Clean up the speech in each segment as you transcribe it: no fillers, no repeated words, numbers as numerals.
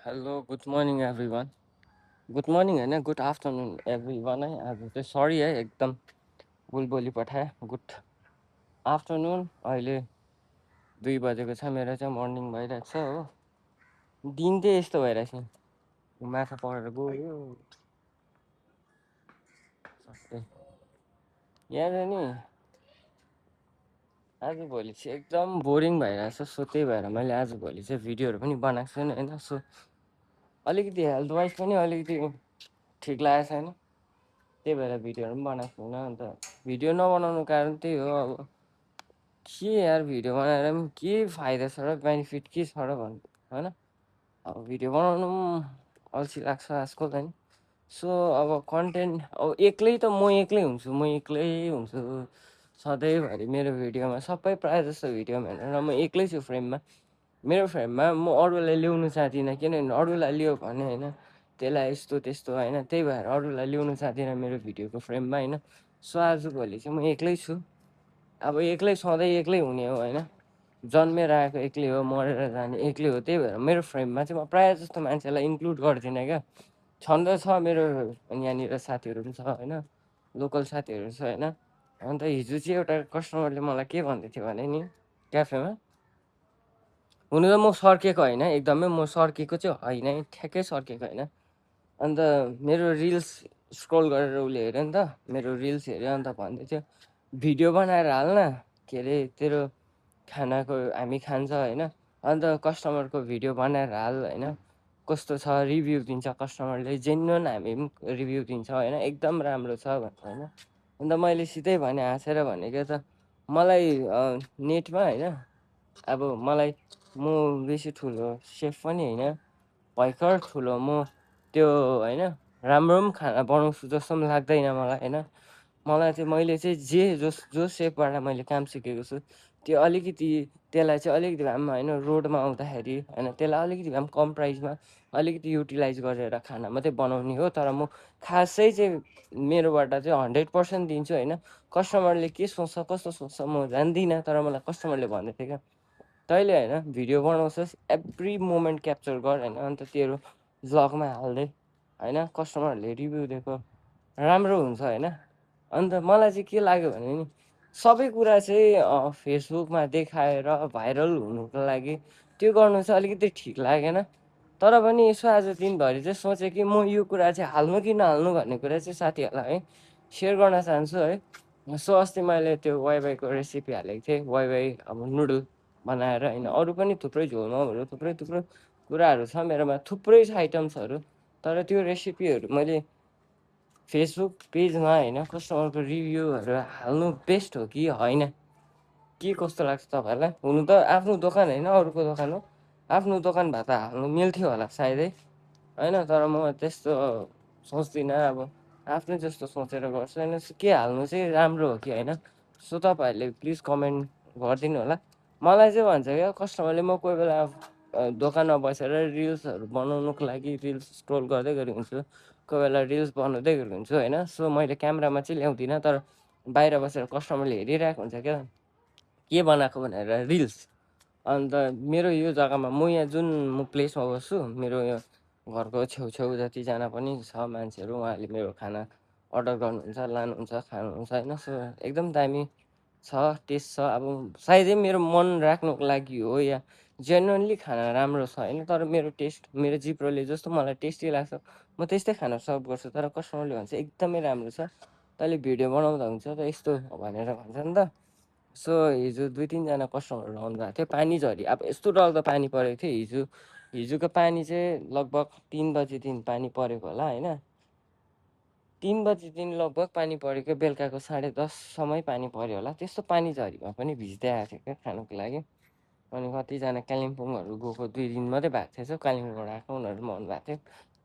Hello good morning everyone. Good morning होइन, good afternoon everyone है। आज चाहिँ सरी है, एकदम बुलबुली पठाएँ। Good afternoon. अहिले 2 बजेको छ, मेरो चाहिँ मर्निङ भइरहेको छ हो। दिन चाहिँ यस्तो भइरहेछ, माछा परेर गयो सबै। यहाँ नि आजभोलि चाहिँ एकदम बोरिङ भइरहेछ। सो त्यही भएर मैले आजभोलि चाहिँ भिडियोहरू पनि बनाएको छैन होइन। सो अलिकति हेल्थ वाइज पनि अलिकति ठिक लागेको छैन, त्यही भएर भिडियोहरू पनि बनाएको छैन। अन्त भिडियो नबनाउनु कारण त्यही हो। अब के यार, भिडियो बनाएर पनि के फाइदा छ र, बेनिफिट के छ र भन्नु होइन। अब भिडियो बनाउनु पनि अल्छी लाग्छ आजकल होइन। सो अब कन्टेन्ट अब म एक्लै हुन्छु सधैँभरि। मेरो भिडियोमा सबै प्रायः जस्तो भिडियोमा हेरेर म एक्लै छु फ्रेममा। मेरो फ्रेममा म अरूलाई ल्याउनु चाहदिनँ, किनभने अरूलाई लियो भने होइन त्यसलाई यस्तो त्यस्तो होइन। त्यही भएर अरूलाई ल्याउनु चाहदिनँ मेरो भिडियोको फ्रेममा होइन। सो आजभोलि चाहिँ म एक्लै छु। अब एक्लै सधैँ एक्लै हुने हो होइन। जन्मेर आएको एक्लै हो, मरेर जाने एक्लै हो। त्यही भएर मेरो फ्रेममा चाहिँ म प्रायः जस्तो मान्छेलाई इन्क्लुड गर्दिनँ क्या। छन् त छ मेरो यहाँनिर साथीहरू पनि छ होइन, लोकल साथीहरू छ होइन। अन्त हिजो चाहिँ एउटा कस्टमरले मलाई के भन्दै थियो भने नि, क्याफेमा हुनु त म सर्केको होइन, एकदमै म सर्केको चाहिँ होइन, ठ्याक्कै सर्केको होइन। अन्त मेरो रिल्स स्क्रोल गरेर उसले हेऱ्यो नि त, मेरो रिल्स हेऱ्यो। अन्त भन्दै थियो भिडियो बनाएर हाल्न, के अरे तेरो खानाको हामी खान्छ होइन। अन्त कस्टमरको भिडियो बनाएर हाल होइन, कस्तो छ रिभ्यू दिन्छ कस्टमरले, जेन्युन हामी पनि रिभ्यू दिन्छ होइन, एकदम राम्रो छ भन्छ होइन। अन्त मैले सिधै भने, हाँसेर भनेको त मलाई नेटमा होइन, अब मलाई म बेसी ठुलो सेफ पनि होइन, भर्खर ठुलो म त्यो होइन राम्रो पनि खाना बनाउँछु जस्तो पनि लाग्दैन मलाई होइन। मलाई चाहिँ मैले चाहिँ जो सेफबाट मैले काम सिकेको छु त्यो अलिकति, त्यसलाई चाहिँ अलिकति भए पनि होइन रोडमा आउँदाखेरि होइन त्यसलाई अलिकति भए पनि कम प्राइसमा अलिकति युटिलाइज गरेर खाना मात्रै बनाउने हो। तर म खासै चाहिँ मेरोबाट चाहिँ 100% दिन्छु होइन। कस्टमरले के सोच्छ कस्तो सोच्छ म जान्दिनँ, तर मलाई कस्टमरले भन्दै थियो क्या, तैँले होइन भिडियो बनाउँछस् एभ्री मोमेन्ट क्याप्चर गर होइन, अन्त तेरो भ्लगमा हाल्दै होइन कस्टमरहरूले रिभ्यू दिएको राम्रो हुन्छ होइन। अन्त मलाई चाहिँ के लाग्यो भने नि, सबै कुरा चाहिँ फेसबुकमा देखाएर भाइरल हुनुको लागि त्यो गर्नु चाहिँ अलिकति ठिक लागेन। तर पनि यसो आज दिनभरि चाहिँ सोचेँ कि म यो कुरा चाहिँ हाल्नु कि नहाल्नु भन्ने कुरा चाहिँ साथीहरूलाई है सेयर गर्न चाहन्छु है। सो अस्ति मैले त्यो वाइवाईको रेसिपी हालेको थिएँ, वाइवाई अब नुडल बनाएर होइन। अरू पनि थुप्रै झोलमाउहरू थुप्रै थुप्रै कुराहरू छ मेरोमा, थुप्रै छ आइटम्सहरू। तर त्यो रेसिपीहरू मैले फेसबुक पेजमा होइन कस्टमरको रिभ्यूहरू हाल्नु बेस्ट हो कि होइन, के कस्तो लाग्छ तपाईँहरूलाई? हुनु त आफ्नो दोकान होइन अरूको दोकान हो, आफ्नो दोकान भए त हाल्नु मिल्थ्यो होला सायदै होइन। तर म त्यस्तो सोच्दिनँ, अब आफ्नै जस्तो सोचेर गर्छु होइन। के हाल्नु चाहिँ राम्रो हो कि होइन, सो तपाईँहरूले प्लिज कमेन्ट गरिदिनु होला। मलाई चाहिँ भन्छ क्या कस्टमरले, म कोही बेला दोकानमा बसेर रिल्सहरू बनाउनुको लागि रिल्स स्क्रोल गर्दै गरेको हुन्छु, कोही बेला रिल्स बनाउँदै गरेको हुन्छु होइन। सो मैले क्यामेरामा चाहिँ ल्याउँदिनँ, तर बाहिर बसेर कस्टमरले हेरिरहेको हुन्छ क्या के बनाएको भनेर रिल्स। अन्त मेरो यो जग्गामा म यहाँ जुन म प्लेसमा बस्छु, मेरो यो घरको छेउछेउ जतिजना पनि छ मान्छेहरू, उहाँहरूले मेरो खाना अर्डर गर्नुहुन्छ, लानुहुन्छ, खानुहुन्छ होइन। सो एकदम दामी छ, टेस्ट छ। अब सायदै मेरो मन राख्नुको लागि हो या जेन्युनली खाना राम्रो छ होइन। तर मेरो टेस्ट, मेरो जिब्रोले जस्तो मलाई टेस्टी लाग्छ म त्यस्तै खाना सर्भ गर्छु। तर कस्टमरले भन्छ एकदमै राम्रो छ, तैँले भिडियो बनाउँदा हुन्छ त यस्तो भनेर भन्छ नि त। सो हिजो 2-3जना कस्टमरहरू आउनु भएको थियो, पानी झरी अब यस्तो डरलाग्दो पानी परेको थियो हिजो। हिजोको पानी चाहिँ लगभग 3 बजीदेखि पानी परेको होला होइन। 3 बजीदेखि लगभग पानी परेको, बेलुकाको 10:30 पानी पऱ्यो होला। त्यस्तो पानी झरीमा पनि भिज्दै आएको थियो क्या खानुको लागि। अनि कतिजना कालिम्पोङहरू गएको 2 दिन मात्रै भएको थिएछ, कालिम्पोङबाट आएको उनीहरू पनि आउनु भएको थियो।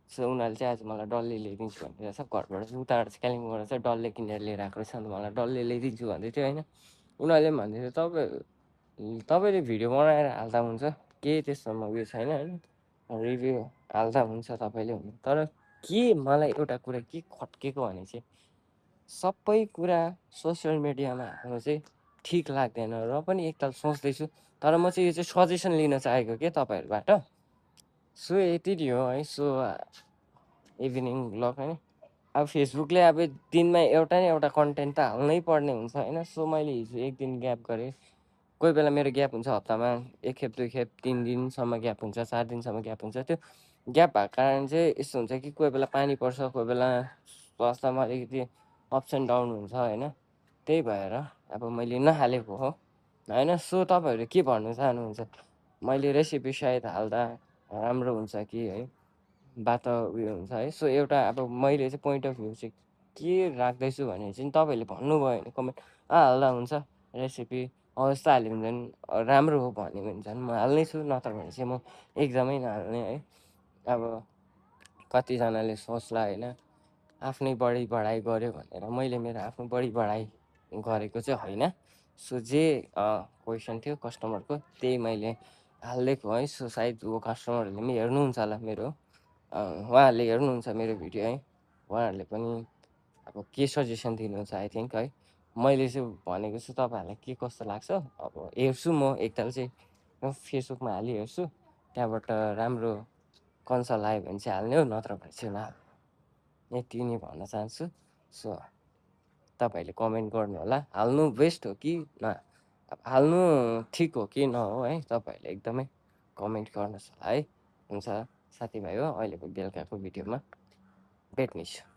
सो उनीहरूले चाहिँ आज मलाई डल्ले ल्याइदिन्छु भनिरहेछ घरबाट चाहिँ, उताबाट चाहिँ कालिम्पोङबाट चाहिँ डल्ले किनेर लिएर आएको रहेछ। अन्त मलाई डल्ले ल्याइदिन्छु भन्दै थियो होइन। उनीहरूले पनि भन्दै थियो तपाईँले भिडियो बनाएर हाल्दा हुन्छ, केही त्यस्तोमा उयो छैन होइन, रिभ्यू हाल्दा हुन्छ तपाईँले भन्नु। तर के मलाई एउटा कुरा के खट्केको भने चाहिँ सबै कुरा सोसियल मिडियामा हाल्नु चाहिँ ठिक लाग्दैन र पनि एकताल सोच्दैछु। तर म चाहिँ यो चाहिँ सजेसन लिन चाहेको के तपाईँहरूबाट, सो यति नै हो है। सो इभिनिङ ब्लग होइन। अब फेसबुकले अब दिनमा एउटा न एउटा कन्टेन्ट त हाल्नै पर्ने हुन्छ होइन। सो मैले हिजो एक दिन ग्याप गरेँ। कोही बेला मेरो ग्याप हुन्छ हप्तामा 1 खेप 2 खेप 3 दिनसम्म ग्याप हुन्छ, 4 दिनसम्म ग्याप हुन्छ। त्यो ग्याप भएको कारण चाहिँ यस्तो हुन्छ कि कोही बेला पानी पर्छ, कोही बेला स्वास्थ्यमा अलिकति अप्स एन्ड डाउन हुन्छ होइन। त्यही भएर अब मैले नहालेको हो होइन। सो तपाईँहरू के भन्नु चाहनुहुन्छ? मैले रेसिपी सायद हाल्दा राम्रो हुन्छ कि है, बात उयो हुन्छ है। सो एउटा अब मैले चाहिँ पोइन्ट अफ भ्यू चाहिँ के राख्दैछु भने चाहिँ तपाईँहरूले भन्नुभयो भने कमेन्ट हाल्दा हुन्छ रेसिपी यस्तो हाल्यो भने झन् राम्रो हो भन्यो भने झन् म हाल्नै छु, नत्र भने चाहिँ म एकदमै नहाल्ने है। अब कतिजनाले सोच्ला होइन आफ्नै बढी बढाइ गर्यो भनेर। मैले मेरो आफ्नो बढी बढाइ गरेको चाहिँ होइन। सो जे क्वेसन थियो कस्टमरको त्यही मैले हालिदिएको है। सो सायद वो कस्टमरहरूले पनि हेर्नुहुन्छ होला मेरो, उहाँहरूले हेर्नुहुन्छ मेरो भिडियो है। उहाँहरूले पनि अब के सजेसन दिनुहुन्छ आई थिङ्क है। मैले चाहिँ भनेको छु तपाईँहरूलाई के कस्तो लाग्छ अब हेर्छु म एकताल चाहिँ फेसबुकमा हालिहेर्छु, त्यहाँबाट राम्रो कन्सल्ट आयो भने चाहिँ हाल्ने हो, नत्र भने चाहिँ नहाल्ने। यति नै भन्न चाहन्छु। सो तपाईँहरूले कमेन्ट गर्नु होला हाल्नु बेस्ट हो कि न, अब हाल्नु ठिक हो कि न हो है। तपाईँहरूले एकदमै कमेन्ट गर्नुहोस् होला है। हुन्छ साथीभाइ हो, अहिलेको बेलुकाको भिडियोमा भेट्नेछु।